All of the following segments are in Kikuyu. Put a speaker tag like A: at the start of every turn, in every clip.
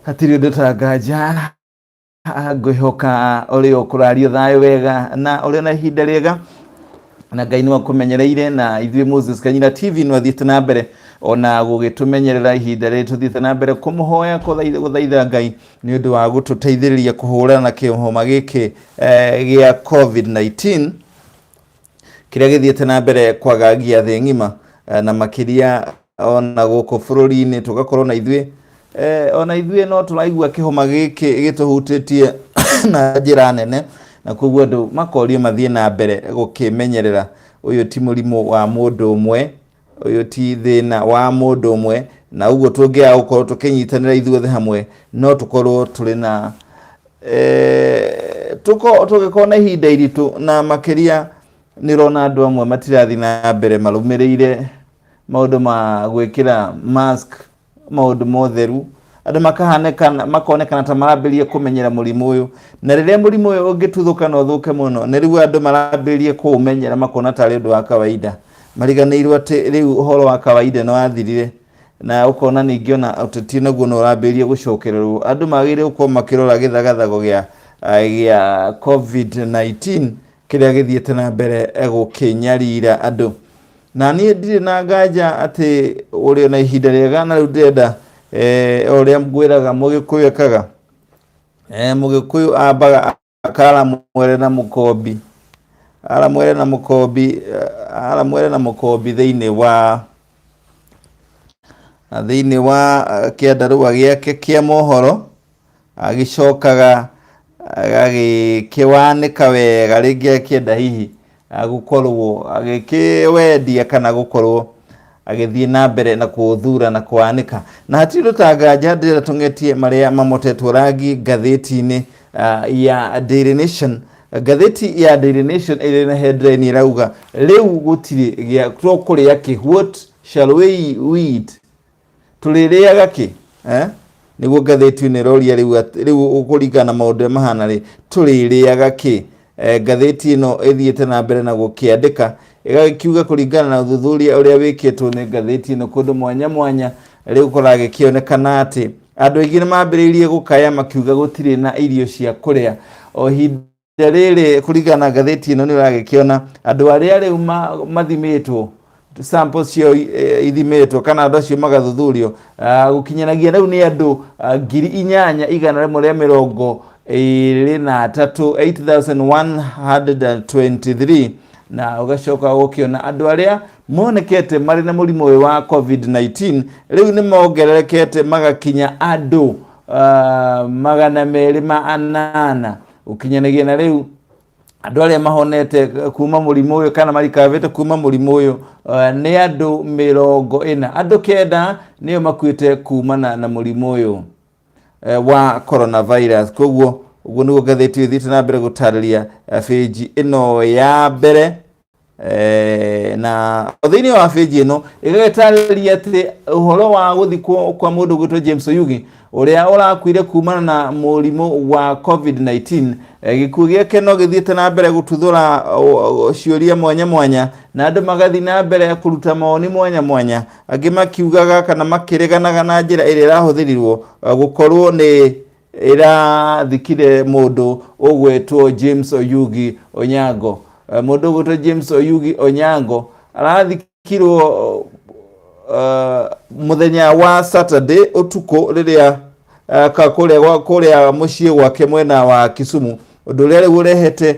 A: Hatirĩ ũndũ ta nganja, ngwĩhoka ũrĩ o kũrario thayũ wega na ũrĩ na ihinda rĩega na Ngai nĩ akũmenyereire, na ithuĩ Moses Kanyira TV no athiĩte na mbere ona gũgĩtũmenyerera ihinda rĩrĩ tũthiĩte na mbere kũmũhoya gũthaitha Ngai nĩ ũndũ wa gũtũteithĩrĩria kũhũrana na kĩhoma gĩkĩ gĩa COVID-19 kĩrĩa gĩthiĩte na mbere kwagagia thĩ ng'ima, na makĩria ona gũkũ bũrũri-inĩ tũgakorwo na ithuĩ ona ithuĩ no tũraigua kĩhoma gĩkĩ gĩtũhutĩtie na njĩra nene, na koguo andũ makorio mathiĩ na mbere gũkĩmenyerera. Ũyũ ti mũrimũ wa mũndũ ũmwe, ũyũ ti thĩna wa mũndũ ũmwe, na ũguo tũngĩaga gũkorwo tũkĩnyitanĩra ithuothe hamwe no tũkorwo tũrĩ na tũgĩkorwo na ihinda iritũ, na makĩria nĩ ũrona andũ amwe matirathiĩ na mbere marũmĩrĩire maũndũ ma gwĩkĩra mask, maũndũ ma ũtheru. Andũ makahanĩkana makonekana ta marambĩrĩria kũmenyera mũrimũ ũyũ, na rĩrĩa mũrimũ ũyũ ũngĩtuthũka na ũthũke mũno, nĩ rĩu andũ marambĩrĩria kũũmenyera, makona tarĩ ũndũ wa kawaida, mariganĩirwo atĩ rĩu ũhoro wa kawaida nĩ wathirire. Na ũkona ningĩ ona ũteti naguo nĩ ũrambĩrĩria gũcokererwo. Andũ magĩrĩire gũkorwo makĩrora gĩthagathago gĩa COVID-19 kĩrĩa gĩthiĩte na mbere gũkĩnyarira andũ. Na niĩ ndirĩ na nganja atĩ ũrĩ na ihinda rĩega, na rĩu ndĩrenda o ũrĩa ngwĩraga Mũgĩkũyũ ekaga. Mũgĩkũyũ ambaga akara mwere na mũkombi, ara mwere na mũkombi, ara mwere na mũkombi thĩinĩ wa kĩandarũa gĩake kĩa mohoro, agĩcokaga agagĩkĩwanĩka wega rĩngĩ akĩenda hihi gũkorwo agĩkĩwendia kana gũkorwo agĩthiĩ na mbere na kũũthura na kwanĩka. Na hatirĩ ũndũ ta nganja, ndĩrenda tũng'etie marĩa mamotetwo rangi ngathĩti-inĩ ya Daily Nation. Ngathĩti ya Daily Nation ĩrĩ na headline ĩrauga, "Rĩu gũtirĩ gĩa tũkũrĩa kĩ?" What shall we eat? Tũrĩrĩaga kĩ, eh? Nĩguo ngathĩti ĩno ĩroria rĩu, rĩu kũringana na maũndũ ũrĩa mahana rĩ, tũrĩrĩaga kĩ? Ngathĩti ĩno ĩthiĩte na mbere na gũkĩandĩka ĩgagĩkiuga, kũringana na ũthuthuria ũrĩa wĩkĩtwo nĩ ngathĩti ĩno kũndũ mwanya mwanya, rĩu kũragĩkĩonekana atĩ andũ aingĩ nĩ mambĩrĩirie gũkaya makiuga gũtirĩ na irio cia kũrĩa. O ihinda rĩrĩ, kũringana na ngathĩti ĩno, nĩ ũragĩkĩona andũ arĩa rĩu mathimĩtwo, samples ciao ithimĩtwo kana andũ acio magathuthurio, gũkinyanagia rĩu nĩ andũ 8123, 8123. Na ũgacoka ũkĩona andũ arĩa monekete marĩ na mũrimũ ũyũ wa COVID-19 rĩu nĩ mongererekete magakinya andũ 208. Gũkinyanagia na rĩu, andũ arĩa mahonete kuma mũrimũ ũyũ kana marikavĩte kuma mũrimũ ũyũ nĩ andũ 40. Andũ 9 nĩo makuĩte kumana na mũrimũ ũyũ wa coronavirus. Koguo ũguo nĩguo ngathĩti ĩyo ĩthiĩte na mbere gũtarĩria bĩnji ĩno ya mbere. Na thĩinĩ wa bĩnji ĩno ĩgagĩtarĩria atĩ ũhoro wa gũthikwo kwa mũndũ gwĩtwo James Oyugi, ũrĩa ũrakuire kumana na mũrimũ wa COVID-19, gĩkuũ gĩake no gĩthiĩte na mbere gũtuthũra ciũria mwanya mwanya, na andũ magathiĩ na mbere kũruta mawoni mwanya mwanya, angĩ makiugaga kana makĩreganaga na njĩra ĩrĩa ĩrahũthĩrirwo gũkorwo nĩ ĩrathikire mũndũ ũgwĩtwo James Oyugi Onyango. Mũndũ ũgwĩtwo James Oyugi Onyango arathikirwo mũthenya wa Saturday ũtukũ rĩrĩa kũrĩa mũciĩ gwake mwena wa Kisumu, ũndũ ũrĩa rĩu ũrehete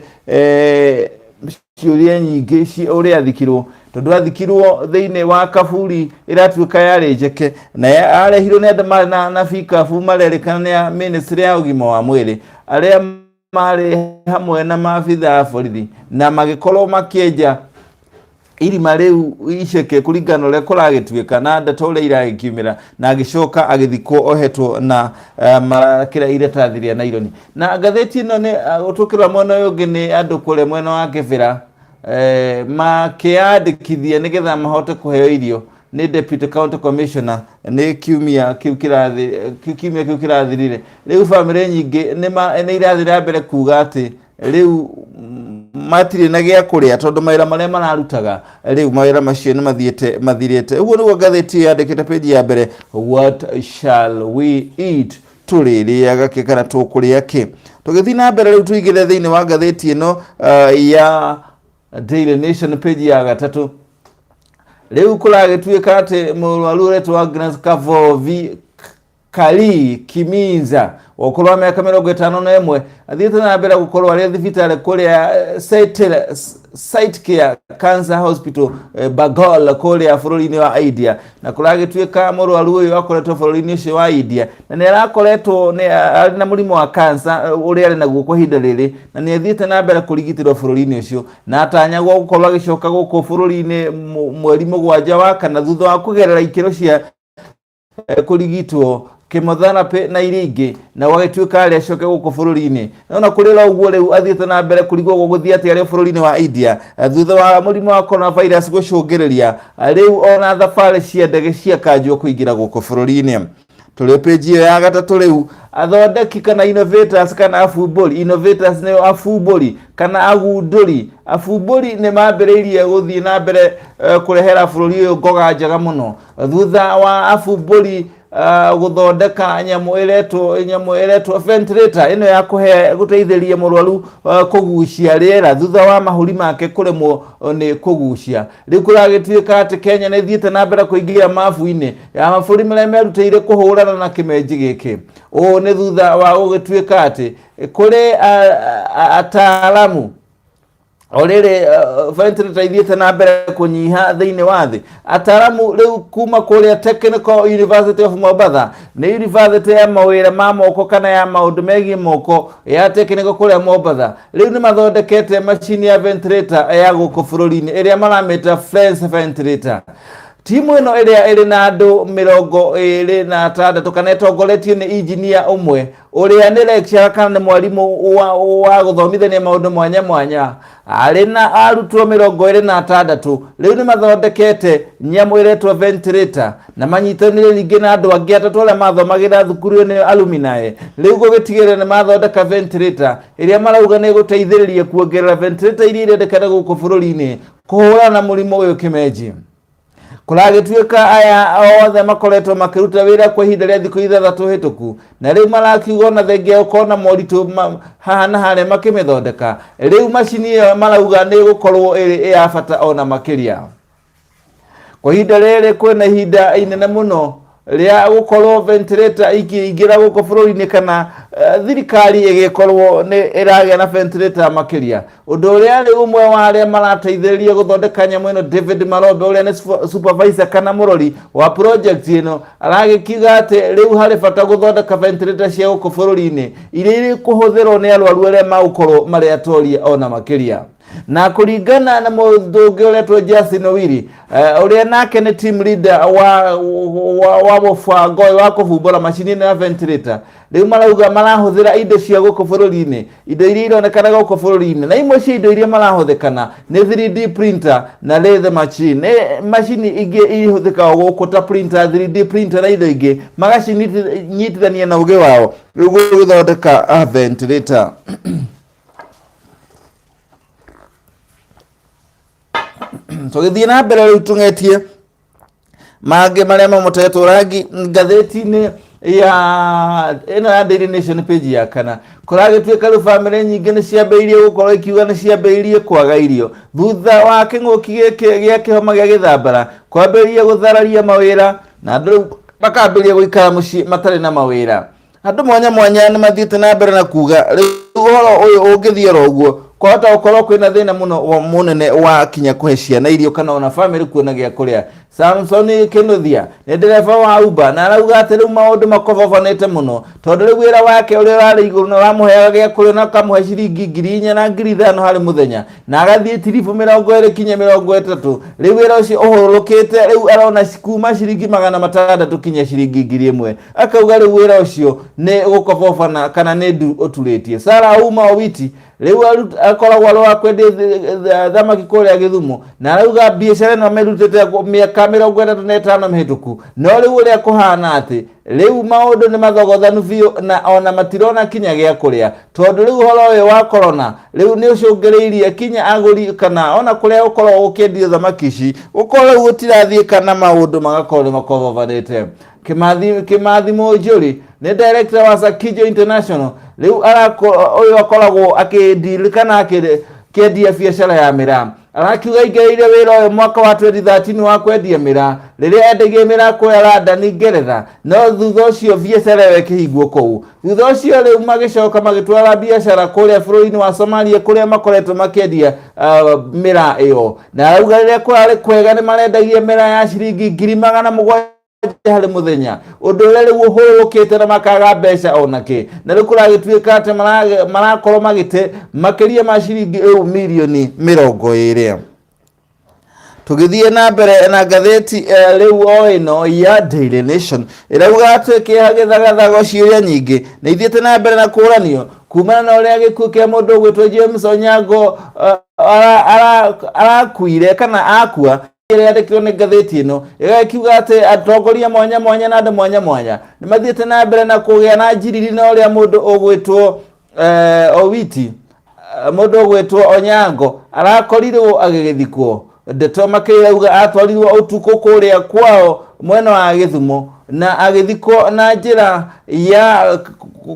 A: ciũria nyingĩ ũrĩa athikirwo, tondũ athikirwo thĩinĩ wa kaburi ĩratuĩka yarĩ njeke na arehirwo nĩ andũ marĩ na bikabu marerĩkana nĩ a ministry ya ũgima wa mwĩrĩ, arĩa marĩ hamwe na maabitha a borithi, na magĩkorwo makĩenja irima rĩu iceke kũringana na ũrĩa kũragĩtuĩka na ndeto ũrĩa iragĩkiumĩra, na agĩcoka agĩthikwo ohetwo na kĩrĩa iratathi rĩa naironi. Na ngathĩti ĩno nĩ tũkĩrora mwena ũyũ ũngĩ, nĩ andũ kũrĩa mwena wa Kĩbĩra makĩyandĩkithia nĩgetha mahote kũheo irio nĩ Deputy County Commissioner nĩ kiumia kĩu kĩrathirire. Rĩu bamĩrĩ nyingĩ nĩ irathiĩ na mbere kuga atĩ rĩu matirĩ na gĩa kũrĩa, tondũ mawĩra marĩa mararutaga rĩu, mawĩra macio nĩ mathiĩte mathirĩte. Ũguo nĩguo ngathĩti ĩyo yandĩkĩte page ya mbere, "What shall we eat?" Tũrĩrĩaga kĩ kana tũkũrĩa kĩ? Tũgĩthiĩ na mbere rĩu tũingĩre thĩinĩ wa ngathĩti ĩno ya Daily Nation page ya gatatũ. Rĩu kũragĩtuĩka atĩ mũrwaru ũretwo Agnes Kavovi Kali Kiminza wa ũkũrũ wa mĩaka 51 athiĩte na mbere gũkorwo arĩ thibitarĩ kũrĩa Site Care Cancer Hospital Bangalore kũrĩa bũrũri-inĩ wa India. Na kũragĩtuĩka mũrwaru ũyũ akoretwo bũrũri-inĩ ũcio wa India na nĩ arakoretwo nĩ arĩ na mũrimũ wa cancer ũrĩa arĩ naguo kwa ihinda rĩrĩ, na nĩ athiĩte na mbere kũrigitĩrwo bũrũri-inĩ ũcio, na atanyagwo gũkorwo agĩcoka gũkũ bũrũri-inĩ mweri 7 wa kana thutha wa kũgerera ikĩro cia kũrigitwo, chemotherapy na iria ingĩ, na gwagĩtuĩka arĩa acoke gũkũ bũrũri-inĩ. Nona kũrĩ ro ũguo, rĩu athiĩte na mbere kũrigwo gũgũthiĩ atĩa arĩ bũrũri-inĩ wa India thutha wa mũrimũ wa coronavirus gũcũngĩrĩria rĩu ona thabarĩ cia ndege ciakanjwo kũingĩra gũkũ bũrũri-inĩ. Tũrĩ page ĩyo ya gatatũ, rĩu athondeki kana innovators kana abumbũri, innovators nĩo abumbũri kana agundũri, abumbũri nĩ mambĩrĩirie gũthiĩ na mbere kũrehera bũrũri ũyũ ngoga njega mũno thutha wa abumbũri gũthondeka nyamũ ĩretwo ventilator ĩno ya kũhe gũteithĩrĩria mũrwaru kũgucia rĩera thutha wa mahũri make kũremwo nĩ kũgucia. Rĩu kũragĩtuĩka atĩ Kenya nĩ ĩthiĩte na mbere kũingĩra mabu-inĩ ya mabũrũri marĩa merutĩire kũhũrana na kĩmenji gĩkĩ. Ũũ nĩ thutha wa gũgĩtuĩka atĩ kũrĩ ataalamu o rĩrĩ ventilator ithiĩte na mbere kũnyiha thĩinĩ wa thĩ. Ataaramu rĩu kuma kũrĩa Technical University of Mombatha, nĩ university ya mawĩra ma moko kana ya maũndũ megiĩ moko ya technical kũrĩa Mombatha, rĩu nĩ mathondekete macini ya ventilator ya gũkũ bũrũri-inĩ ĩrĩa maramĩta French ventilator. Timu ĩno ĩrĩa ĩrĩ na andũ 26 kana ĩtongoretio nĩ injinia ũmwe ũrĩa nĩ lecturer kana nĩ mwarimũ wa gũthomithania maũndũ mwanya mwanya, arĩ na arutwo 26, rĩu nĩ mathondekete nyamũ ĩretwo ventilator na manyitanĩire ningĩ na andũ angĩ atatũ arĩa mathomagĩra thukuru ĩyo, nĩyo alumni. Rĩu gũgĩtigĩrĩra nĩ mathondeka ventilator ĩrĩa marauga nĩ ĩgũteithĩrĩria kuongerera ventilator iria irendekana gũkũ bũrũri-inĩ kũhũrana na mũrimũ ũyũ kĩmenji. Kũragĩtuĩka aya othe makoretwo makĩruta wĩra kwa ihinda rĩa thikũ 6 hĩtũku, na rĩu marakiuga ona thengia gũkorwo na moritũ haha na harĩa makĩmĩthondeka, rĩu macini ĩyo marauga nĩ ĩgũkorwo ĩrĩ ya bata ona makĩria. Kwa ihinda rĩrĩ kwĩna ihinda inene mũno rĩa gũkorwo ventilator ikĩingĩra gũkũ bũrũri-inĩ kana thirikari ĩgĩkorwo nĩ ĩragĩa na ventilator makĩria. Ũndũ ũrĩa rĩ ũmwe wa arĩa marateithĩrĩria gũthondeka nyamũ ĩno, David Marombe, ũrĩa nĩ supervisor kana mũrori wa project ĩno, aragĩkiuga atĩ rĩu harĩ bata gũthondeka ventilator cia gũkũ bũrũri-inĩ iria irĩ kũhũthĩrwo nĩ arwaru arĩa magũkorwo marĩ atoria ona makĩria. Na kũringana na mũndũ ũngĩ ũretwo Justin Owiri, ũrĩa nake nĩ team leader wa mũbango ũyũ wa kũbumbũra macini ĩno ya ventilator, rĩu marauga marahũthĩra indo cia gũkũ bũrũri-inĩ, indo iria ironekana gũkũ bũrũri-inĩ, na imwe cia indo iria marahũthĩkana nĩ 3D printer na lathe machine. Nĩ macini ingĩ ihũthĩkaga gũkũ ta printer, 3D printer na indo ingĩ, magacinyitithania na ũgĩ wao rĩu gũgĩthondeka ventilator. Tũgĩthiĩ na mbere rĩu tũng'etie mangĩ marĩa mamotetwo rangi ngathĩti-inĩ ya ĩno ya Daily Nation page ya kana. Kũragĩtuĩka rĩu bamĩrĩ nyingĩ nĩ ciambĩrĩirie gũkorwo ikiuga nĩ ciambĩrĩirie kwaga irio thutha wa kĩng'ũki gĩkĩ gĩa kĩhoma gĩa gĩthambara kwambĩrĩria gũthararia mawĩra, na andũ rĩu makambĩrĩria gũikara mũciĩ matarĩ na mawĩra. Andũ mwanya mwanya nĩ mathiĩte na mbere na kuga rĩu ũhoro ũyũ ũngĩthiĩ oro ũguo, kwahota gũkorwo kwĩna thĩna mũno mũnene wa kinya kũhe ciana irio kana ona bamĩrĩ kuona gĩa kũrĩa. Samson Kĩnuthia nĩ ndereba wa Uber na arauga atĩ rĩu maũndũ makobobanĩte mũno, tondũ rĩu wĩra wake ũrĩa ũrarĩ igũrũ na ũramũheaga gĩa kũrĩa na ũkamũhe ciringi 4000 na 5000 harĩ mũthenya, na agathiĩ tiribu 20 kinya 30, rĩu wĩra ũcio ũhũrũkĩte, rĩu arona kuma ciringi 600 kinya ciringi 1000. Akauga rĩu wĩra ũcio nĩ gũkobobana kana nĩ ndu ũturĩtie. Sara Auma Owiti Rĩu akoragwo arĩ wa kwendia thamaki kũrĩa Gĩthumo, na arauga biacara ĩno amĩrutĩte mĩaka 35 mĩhĩtũku, no rĩu ũrĩa kũhana atĩ rĩu maũndũ nĩ mathogothanu biũ na ona matirona kinya gĩa kũrĩa, tondũ rĩu ũhoro ũyũ wa corona rĩu nĩ ũcũngĩrĩirie kinya agũri kana ona kũrĩa gũkoragwo gũkĩendio thamaki ici gũkorwo rĩu gũtirathiĩka na maũndũ magakorwo nĩ makobobanĩte. Kimathi Mũnjũri nĩ director wa Sakijo International, rĩu ũyũ akoragwo akĩdeal kana akĩendia biacara ya mĩraa. Arakiuga aingĩrĩire wĩra ũyũ mwaka wa 2013 wa kwendia mĩraa, rĩrĩa endagia mĩraa kũrĩa London, Ngeretha, no thutha ũcio biacara ĩyo ĩkĩhingwo kũu. Thutha ũcio rĩu magĩcoka magĩtwara biacara kũrĩa bũrũri-inĩ wa Somalia, kũrĩa makoretwo makĩendia mĩraa ĩyo, na arauga rĩrĩa kũrarĩ kwega nĩ marendagia mĩraa ya ciringi 700,000 harĩ mũthenya, ũndũ ũrĩa rĩu ũhũrũkĩte na makaga mbeca onakĩ, na rĩu kũragĩtuĩka atĩ marakorwo magĩte makĩria ma ciringi rĩu mirioni 20. Tũgĩthiĩ na mbere na ngathĩti rĩu o ĩno ya Daily Nation ĩrauga atĩ kĩeha gĩthagathago, ciũria nyingĩ nĩ ithiĩte na mbere na kũranio kumana na ũrĩa gĩkuũ kĩa mũndũ ũgwĩtwo James Onyango arakuire kana akua. Ĩrĩa yandĩkirwo nĩ ngathĩti ĩno ĩgakiuga atĩ atongoria mwanya mwanya na andũ mwanya mwanya nĩ mathiĩte na mbere na kũgĩa na njiriri na ũrĩa mũndũ ũgwĩtwo Owiti, mũndũ ũgwĩtwo Onyango arakorirwo agĩgĩthikwo. Ndeto makĩrauga atwarirwo ũtukũ kũrĩa kwao mwena wa Gĩthumo na agĩthikwo na njĩra ya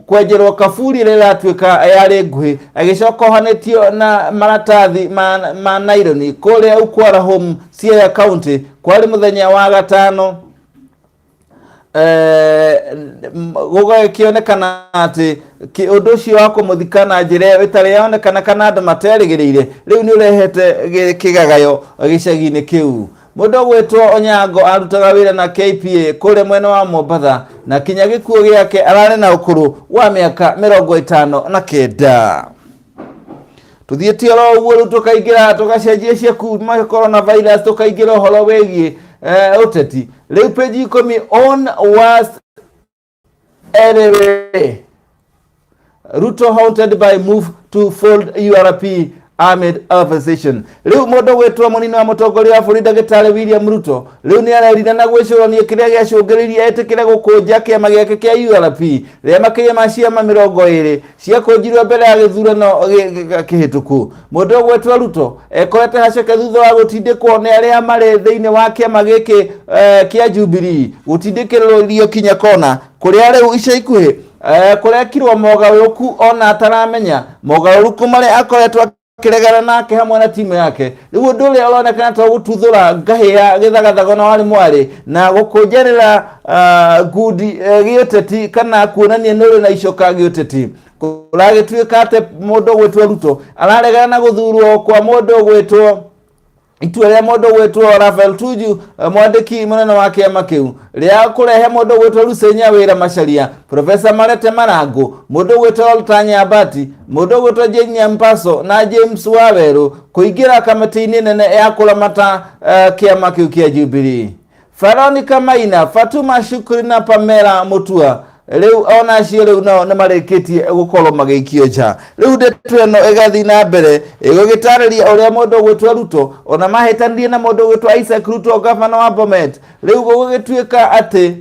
A: kwenjerwo kaburi ĩrĩa ĩratuĩka yarĩ nguhĩ, agĩcoka ohanĩtio na maratathi ma naironi kũrĩa Ukwara Home, Siaya County, kwarĩ mũthenya wa gatano. Gũgakĩonekana atĩ ũndũ ũcio wa kũmũthika na njĩra ĩyo ĩtarĩ yonekana kana andũ materĩgĩrĩire rĩu nĩ ũrehete kĩgagayo gĩcagi-inĩ kĩu. Mũndũ ũgwĩtwo Onyango arutaga wĩra na KPA kũrĩa mwena wa Mombatha, na kinya gĩkuũ gĩake ararĩ na ũkũrũ wa mĩaka 59. Tũthiĩte oro ũguo rĩu tũkaingĩra, tũgacenjia cia kuma coronavirus, tũkaingĩra ũhoro wĩgiĩ ũteti. Rĩu page 10, on worst anyway, Ruto haunted by move to fold URP amid opposition. Rĩu mũndũ gwĩtwo mũnini wa mũtongoria wa bũrũri ndagĩtarĩ William Ruto rĩu nĩ arerira na gwĩcũrania kĩrĩa gĩacũngĩrĩirie etĩkĩre gũkũnja kĩama gĩake kĩa URP, rĩrĩa makĩria ma ciama 20 ciakũnjirwo mbere ya gĩthurano kĩhĩtũku. Mũndũ ũgwĩtwo Ruto ekorete haceke thutha wa gũtindĩkwo nĩ arĩa marĩ thĩinĩ wa kĩama gĩkĩ kĩa Jubilee, gũtindĩkĩrĩrio kinya kona kũrĩa rĩu ica ikuhĩ kũrekirwo mogarũrũku ona ataramenya, mogarũrũku marĩa akoretwo akĩregana nake hamwe na timu yake. Rĩu ũndũ ũrĩa ũronekana ta gũtuthũra ngahĩya gĩthagathago na warĩ mwarĩ na gũkũnjanĩra ngundi gĩũteti kana kuonania nĩ ũrĩ na icoka gĩũteti, kũragĩtuĩka atĩ mũndũ ũgwĩtwo Ruto araregana na gũthurwo kwa mũndũ ũgwĩtwo itua rĩa mũndũ ũgwĩtwo Raphael Tuju, mwandĩki mũnene wa kĩama kĩu, rĩa kũrehe mũndũ ũgwĩtwo Lucy Nyawĩra Macharia, Professor Marete Marangu, mũndũ ũgwĩtwo Walter Nyambati, mũndũ ũgwĩtwo Jane Nyampaso na James Wawerũ kũingĩra kamĩtĩ-inĩ nene ya kũramata kĩama kĩu kĩa Jubilee. Veronica Maina, Fatuma Shukri na Pamela Mutua rĩu ona acio rĩu nao nĩ marĩkĩtie gũkorwo magĩikio nja. Rĩu ndeto ĩno ĩgathiĩ na mbere ĩgũgĩtarĩria ũrĩa mũndũ ũgwĩtwo Ruto ona mahĩtanirie na mũndũ ũgwĩtwo Isaac Ruto, gavana wa Bomet. Rĩu gũgĩtuĩka atĩ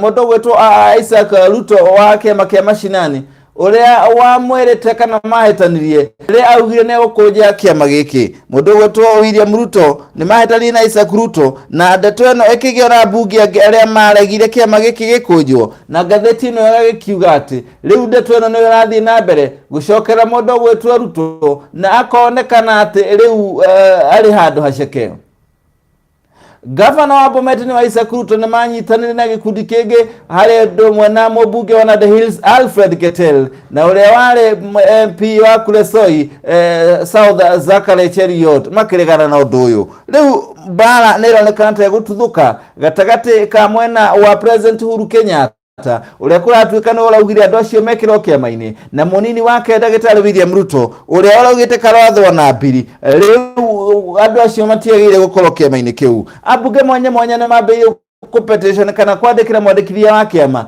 A: mũndũ ũgwĩtwo Isaac Ruto wa kĩama kĩa Mashinani, ũrĩa wamwĩrĩte kana mahĩtanirie rĩrĩa augire nĩ egũkũnja kĩama gĩkĩ, mũndũ ũgwĩtwo William Ruto nĩ mahĩtanirie na Isaac Ruto, na ndeto ĩno ĩkĩgĩa na mbunge angĩ arĩa maregire kĩama gĩkĩ gĩkũnjwo, na ngathĩti ĩno ĩgagĩkiuga atĩ rĩu ndeto ĩno nĩyo ĩrathiĩ na mbere gũcokera mũndũ ũgwĩtwo Ruto, na akonekana atĩ rĩu arĩ handũ haceke. Gavana wa Bomet nĩ wa Isaac Ruto nĩ manyitanĩire na gĩkundi kĩngĩ harĩ ũndũ ũmwe na mũmbunge wa Nandi Hills Alfred Ketel na ũrĩa warĩ MP wa Kuresoi South Zachary Cheruiyot makĩregana na ũndũ ũyũ. Rĩu mbara nĩ ĩronekana ta ĩgũtuthũka gatagatĩ ka mwena wa President Uhuru Kenyatta, ũrĩa kũratuĩka nĩ ũraugire andũ acio mekĩrwo kĩama-inĩ, na mũnini wake ndagĩtarĩ William Ruto, ũrĩa ũraugĩte karoathwo na mbiri, rĩu andũ acio matiagĩrĩire gũkorwo kĩama-inĩ kĩu. Ambunge mwanya mwanya nĩ mambĩrĩirie Kũ kana kwandĩkĩra mwandĩkithia wa kĩama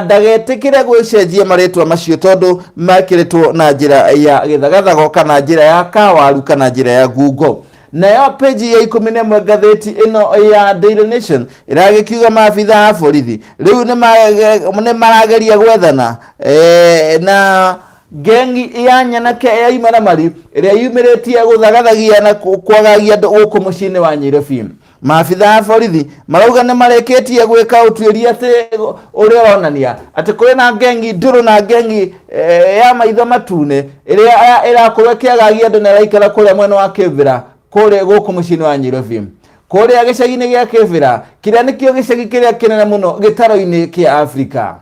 A: ndagetĩkĩre gwĩcenjia marĩtwa macio tondũ mekĩrĩtwo na njĩra ya gĩthagathago kana njĩra ya kawaru kana njĩra ya ngungo. Nayo peji ya 11 ngathĩti ĩno ya Daily Nation ĩragĩkiuga maabitha a borithi rĩu nĩ marageria gwethana na ngengi ya nyanake ya imaramari ĩrĩa yumĩrĩtie gũthagathagia na kwagagia andũ gũkũ mũciĩ-inĩ wa Nyairobi. Maabitha a borithi marauga nĩ marĩkĩtie gwĩka ũtuĩria atĩ ũrĩa ũronania atĩ kũrĩ na ngengi ndũrũ na ngengi ya maitho matune ĩrĩa ĩrakorwo ĩkĩagagia andũ na ĩraikara kũrĩa mwena wa Kĩbĩra kũrĩa gũkũ mũciĩ-inĩ wa Nyairobi, kũrĩa gĩcagi-inĩ gĩa Kĩbĩra kĩrĩa nĩkĩo gĩcagi kĩrĩa kĩnene mũno gĩtaro-inĩ kĩa Afrika.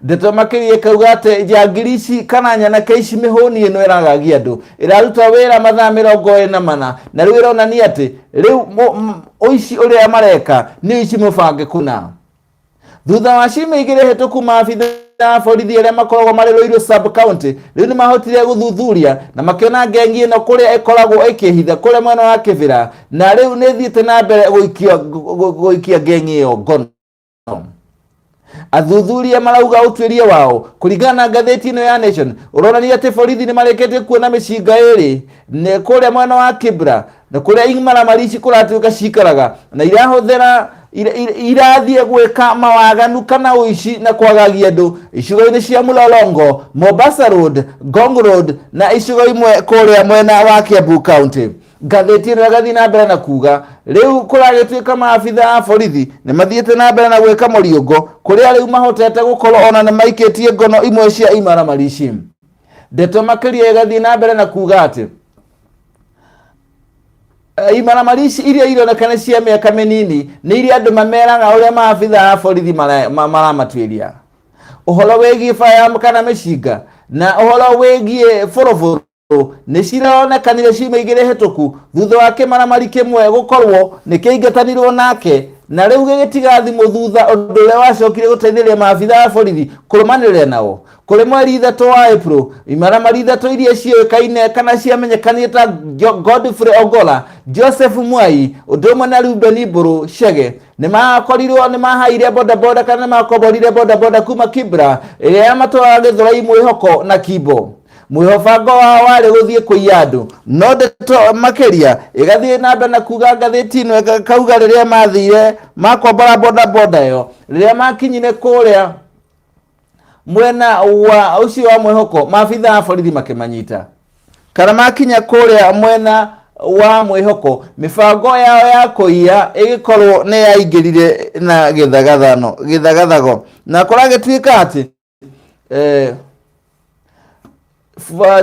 A: Ndeto makĩria ĩkauga atĩ njangiri ici kana nyanake ici mĩhũni ĩno ĩragagia andũ ĩraruta wĩra mathaa 24, na rĩu ĩronania atĩ rĩu ũici ũrĩa mareka nĩ ũici mũbange kũna. Thutha wa ciumia 2 hĩtũku, maabitha a borithi arĩa makoragwo marĩ Ruiru sub county rĩu nĩ mahotire gũthuthuria na makĩona ngengi ĩno kũrĩa ĩkoragwo ĩkĩhitha kũrĩa mwena wa Kĩbĩra, na rĩu nĩ ĩthiĩte na mbere gũikia ngengi ĩyo ngono. Athuthuria marauga ũtuĩria wao kũringana na ngathĩti ĩno ya Nation ũronania atĩ borithi nĩ marĩkĩtie kuona mĩcinga ĩrĩ nĩ kũrĩa mwena wa Kibra na kũrĩa imaramari ici kũratuĩka cikaraga na irahũthĩra irathiĩ gwĩka mawaganu kana ũici na kwagagia andũ icigo-inĩ cia Mlolongo, Mombasa Road, Ngong Road na icigo imwe kũrĩa mwena wa Kiambu County. Ngathĩti ĩno ĩgathiĩ na mbere na kuga rĩu kũragĩtuĩka maabitha a borithi nĩ mathiĩte na mbere na gwĩka mũriũngo kũrĩa rĩu mahotete gũkorwo ona nĩ maikĩtie ngono imwe cia imaramari ici. Ndeto makĩria ĩgathiĩ na mbere na kuga atĩ imaramari ici iria ironeka nĩ cia mĩaka mĩnini nĩ iria andũ mameraga ũrĩa maabitha a borithi maramatuĩria ũhoro wĩgiĩ firearm kana mĩcinga na ũhoro wĩgiĩ bũrũbũrũ nĩ cironekanire ciumia 2 hĩtũku thutha wa kĩmaramari kĩmwe gũkorwo nĩ kĩingatanirwo nake na rĩu gĩgĩtiga thimũ thutha, ũndũ ũrĩa wacokire gũteithĩrĩria maabitha a borithi kũrũmanĩrĩra nao. Kũrĩ mweri 3 wa April, imaramari 3 iria ciũĩkaine kana ciamenyekanire ta Godfrey Ogola, Joseph Mwai ũndũ ũmwe na Reuben Mbũrũ Chege nĩ makorirwo nĩ mahaire bodaboda kana nĩ makomborire bodaboda kuma Kibra ĩrĩa yamatwaraga Gĩthũrai, Mwĩhoko na Kimbo. Mwĩhobango wao warĩ gũthiĩ kũiya andũ. No ndeto makĩria ĩgathiĩ na mbere na kuga ngathĩti ĩno ĩkauga rĩrĩa mathire makombora bodaboda ĩyo, rĩrĩa makinyire kũrĩa mwena wa ũcio wa Mwĩhoko, maabitha a borithi makĩmanyita kana makinya kũrĩa mwena wa Mwĩhoko, mĩbango yao ya kũiya ĩgĩkorwo nĩ yaingĩrire na gĩthagathano gĩthagathago na kũragĩtuĩka atĩ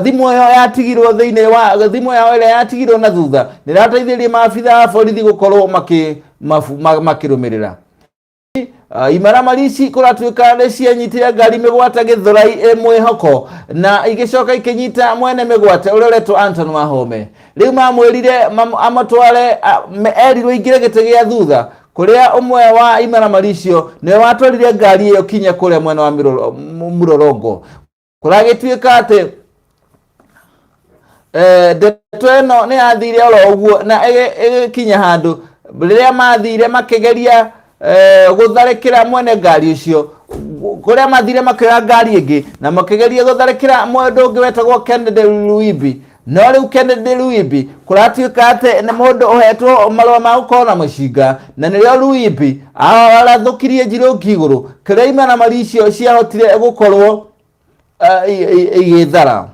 A: thimũ ĩyo yatigirwo thĩinĩ wa thimũ yao ĩrĩa yatigirwo na thutha nĩ ĩrateithĩrĩria maabitha a borithi gũkorwo makĩrũmĩrĩra imaramari ici. Kũratuĩka nĩ cianyitire ngari mĩgwate Gĩthũrai Mwĩhoko na igĩcoka ikĩnyita mwene mĩgwate ũrĩa ũretwo Anton Wahome. Rĩu mamwĩrire amatware, erirwo ingĩre gĩtĩ gĩa thutha kũrĩa ũmwe wa imaramari icio nĩwe watwarire ngari ĩyo kinya kũrĩa mwena wa Mlolongo. Kũragĩtuĩka atĩ ndeto ĩno nĩ yathire oro ũguo na ĩgĩkinya handũ rĩrĩa mathire makĩgeria gũtharĩkĩra mwene ngari ũcio, kũrĩa mathire makĩoya ngari ĩngĩ na makĩgeria gũtharĩkĩra mũndũ ũngĩ wetagwo Kennedy Luimbi. No rĩu Kennedy Luimbi kũratuĩka atĩ nĩ mũndũ ũhetwo marũa ma gũkorwo na mũcinga, na nĩrĩo Luimbi arathũkirie njirũngi igũrũ kĩrĩa imaramari icio ciahotire gũkorwo igĩthara.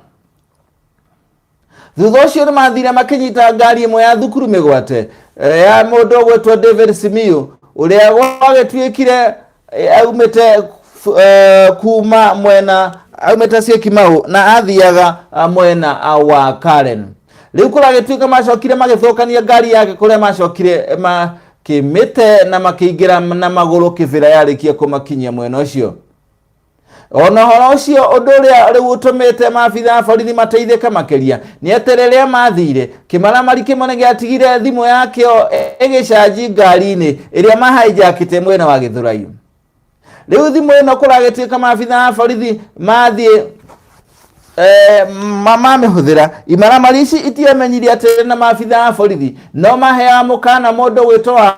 A: Thutha ũcio nĩ mathire makĩnyita ngari ĩmwe ya thukuru mĩgwate ya mũndũ ũgwĩtwo David Simiyu ũrĩa gwagĩtuĩkire aumĩte kuma mwena aumĩte Syokimau na athiaga mwena wa Karen. Rĩu kũragĩtuĩka macokire magĩthũkania ngari yake kũrĩa macokire makĩmĩte na makĩingĩra na magũrũ Kĩbĩra yarĩkia kũmakinyia mwena ũcio. Ona ũhoro ũcio, ũndũ ũrĩa rĩu ũtũmĩte maabitha a borithi mateithĩke makĩria nĩ atĩ rĩrĩa mathire, kĩmaramari kĩmwe nĩ gĩatigire thimũ yakĩo ĩgĩcanji ngari-inĩ ĩrĩa mahaijakĩte mwena wa Gĩthũrai. Rĩu thimũ ĩno kũragĩtuĩka maabitha a borithi mathiĩ mamĩhũthĩra. Imaramari ici itiamenyire atĩ na maabitha a borithi no maheaga mũkana mũndũ gwĩtwo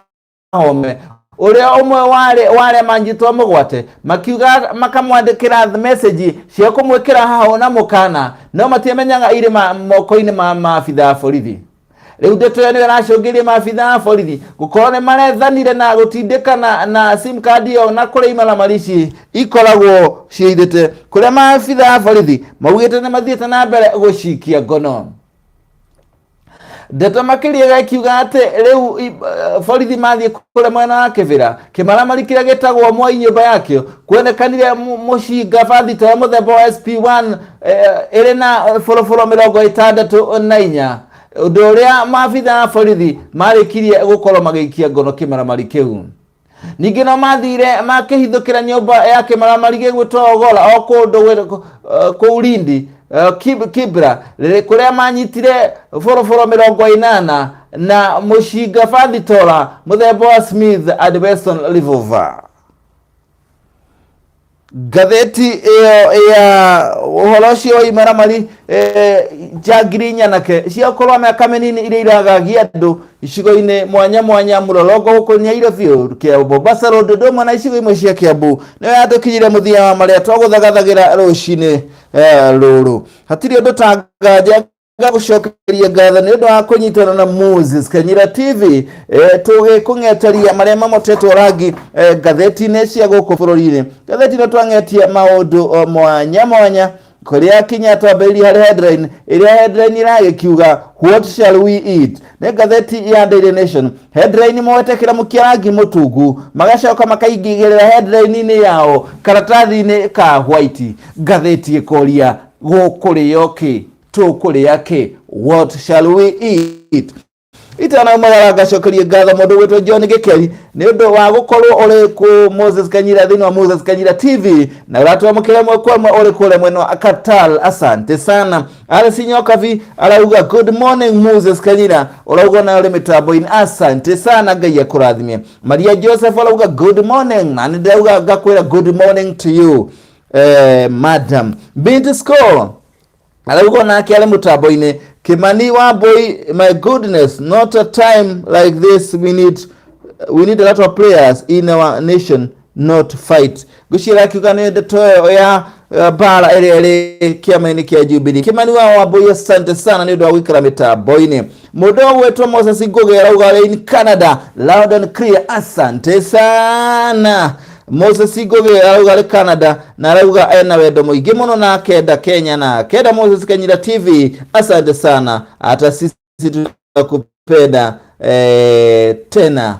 A: Wahome. Ũrĩa ũmwe wa arĩa manyitwo mũgwate makiuga makamwandĩkĩra message cia kũmwĩkĩra hahũ na mũkana, no matiamenyaga irĩ moko-inĩ ma maabitha a borithi. Rĩu ndeto ĩyo nĩyo ĩracũngĩrĩria maabitha a borithi gũkorwo nĩ marethanire na gũtindĩkana na sim card ĩyo na kũrĩa imaramari ici ikoragwo ciĩhithĩte, kũrĩa maabitha a borithi maugĩte nĩ mathiĩte na mbere gũcikia ngono. Ndeto makĩria ĩgakiuga atĩ rĩu borithi mathiĩ kũrĩa mwena wa Kĩbĩra, kĩmaramari kĩrĩa gĩtagwo Mwai nyũmba yakĩo, kuonekanire mũcinga bathito ya mũthemba wa SP1 ĩrĩ na boroboro 64, ũndũ ũrĩa maabitha a borithi marĩkirie gũkorwo magĩikia ngono kĩmaramari kĩu. Ningĩ no mathire makĩhithũkĩra nyũmba ya kĩmaramari gĩgwĩtwo Ogola o kũndũ kũu Lindi, Kibra, kũrĩa manyitire boroboro 80 na mũcinga bathitola mũthemba wa Smith and Wesson revolver. Ngathĩti ĩyo ya ũhoro ũcio wa imaramari, njangiri nyanake ciakorwo mĩaka mĩnini iria iragagia andũ icigo-inĩ mwanya mwanya, mũrorong'o gũkũ Nairobi, Kĩa Mombasa Road, ũndũ ũmwe na icigo imwe cia Kiambu. Nĩyo yatũkinyire mũthia wa marĩa twagũthagathagĩra rũcinĩ rũrũ. Hatirĩ ũndũ ta nganja gũcokeria ngatho nĩ ũndũ wa kũnyitana na Moses Kanyira TV, tũgĩkũng'eteria marĩa mamotetwo rangi ngathĩti-inĩ cia gũkũ bũrũri-inĩ. Ngathĩti ĩno twang'etie maũndũ mwanya mwanya, kũrĩa kinya twambĩrĩria harĩ headline ĩrĩa headline ĩragĩkiuga "What shall we eat?" Nĩ ngathĩti ya Daily Nation. Headline moete kĩramu kĩa rangi mũtungu, magacoka makaingĩrĩra headline-inĩ yao karatathi-inĩ ka white. Ngathĩti ĩkoria, gũkũrĩo kĩ, tũkũrĩa kĩ? What shall we eat? Itanaumagara ngacokerie ngatho mũndũ gwĩtwo John Gĩkeri nĩ ũndũ wa gũkorwo ũrĩ kũ Moses Kanyira thĩinĩ wa Moses Kanyira TV na ũratwamũkĩra ĩmwe kwa ĩmwe ũrĩ kũrĩa mwena wa Qatar. Asante sana. Alice Nyokabi arauga, "Good morning, Moses Kanyira." Ũrauga na ũrĩ mĩtambo-inĩ. Asante sana, Ngai akũrathime. Maria Joseph arauga, "Good morning." Na nĩ ndĩrauga ngakwĩra good morning to you, madam. Binti Score arauga nake arĩ mũtambo-inĩ. Kimani wa boy, "My goodness, not a time like this. We need a lot of players in our nation, not fight." Ngwĩciria akiuga nĩ ndeto ĩyo ya mbara ĩrĩa ĩrĩ kĩama-inĩ kĩa Jubilee. Kimani wa Wambui, asante sana nĩ ũndũ wa gũikara mĩtambo-inĩ. Mũndũ ũgwĩtwo Moses Ngugi arauga arĩ in Canada, loud and clear. Asante sana. Moses Ngugi arauga arĩ Canada na arauga ena wendo mũingĩ mũno na akenda Kenya na akenda Moses Kanyira TV. Asante sana, hata sisi tunakupenda tena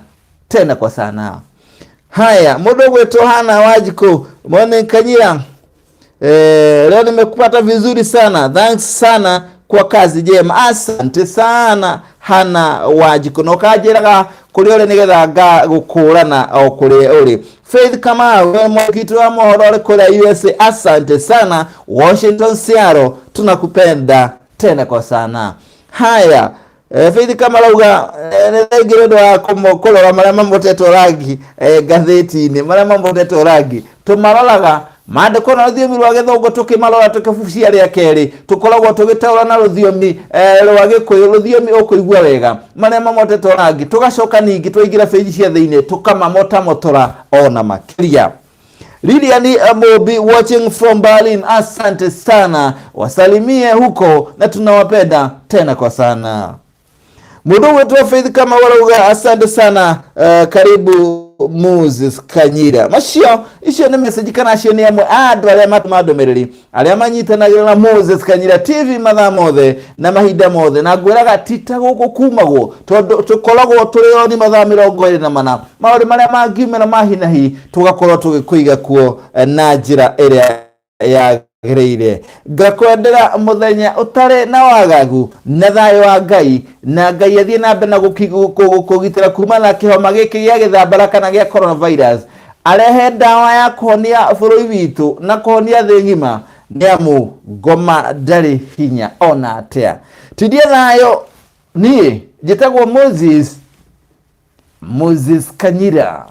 A: tena kwa sana. Haya, mũndũ ũgwĩtwo Hana Wanjikũ, "Morning Kanyira, leo nimekupata vizuri sana, thanks sana kwa kazi njema." Asante sana, Hana Wanjikũ, na ũkanjĩraga kũrĩa ũrĩ nĩgetha ngagũkũrana o kũrĩa ũrĩ. Faith Kamau, mwandĩki wa mohoro ũrĩ kũrĩa USA, asante sana. Washington, Seattle, tunakupenda tena kwa sana. Haya, Faith Kamau auga nĩ thengi nĩ ũndũ wa kũrora marĩa mamotetwo rangi ngathĩti-inĩ. Marĩa mamotetwo rangi tũmaroraga maandĩko na rũthiomi rwa Gĩthũngũ, tũkĩmarora tũkĩbucia rĩa kerĩ tũkoragwo tũgĩtaũra na rũthiomi rwa Gĩkũyũ, rũthiomi ũkũigua wega. Marĩa mamotetwo rangi tũgacoka ningĩ twaingĩra page cia thĩinĩ tũkamamotamotora ona makĩria. Lilian Mobi, "Watching from Berlin." Asante sana, wasalimie huko na tunawapenda tena kwa sana. Mũndũ witũ Faith kama warauga, "Asante sana, karibu Moses Kanyira." Macio icio nĩ message kana acio nĩ amwe a andũ arĩa matũma ndũmĩrĩri, arĩa manyitanagĩra na Moses Kanyira TV mathaa mothe na mahinda mothe. Na ngwĩraga ti ta gũkũ kumagwo, tondũ tũkoragwo tũrĩ oni mathaa 24. Maũndũ marĩa mangiumĩra ma hi na hi tũgakorwo tũgĩkũiga kuo na njĩra ĩrĩa yagĩrĩire. Ngakwendera mũthenya ũtarĩ na wagagu na thayũ wa Ngai, na Ngai athiĩ na mbere na kũgitĩra kuma na kĩhoma gĩkĩ gĩa gĩthambara kana gĩa coronavirus, arehe ndawa ya kũhonia bũrũri witũ na kũhonia thĩ ng'ima, nĩ amu ngoma ndarĩ hinya ona atĩa. Tindie thayũ. Niĩ njĩtagwo Moses Kanyira.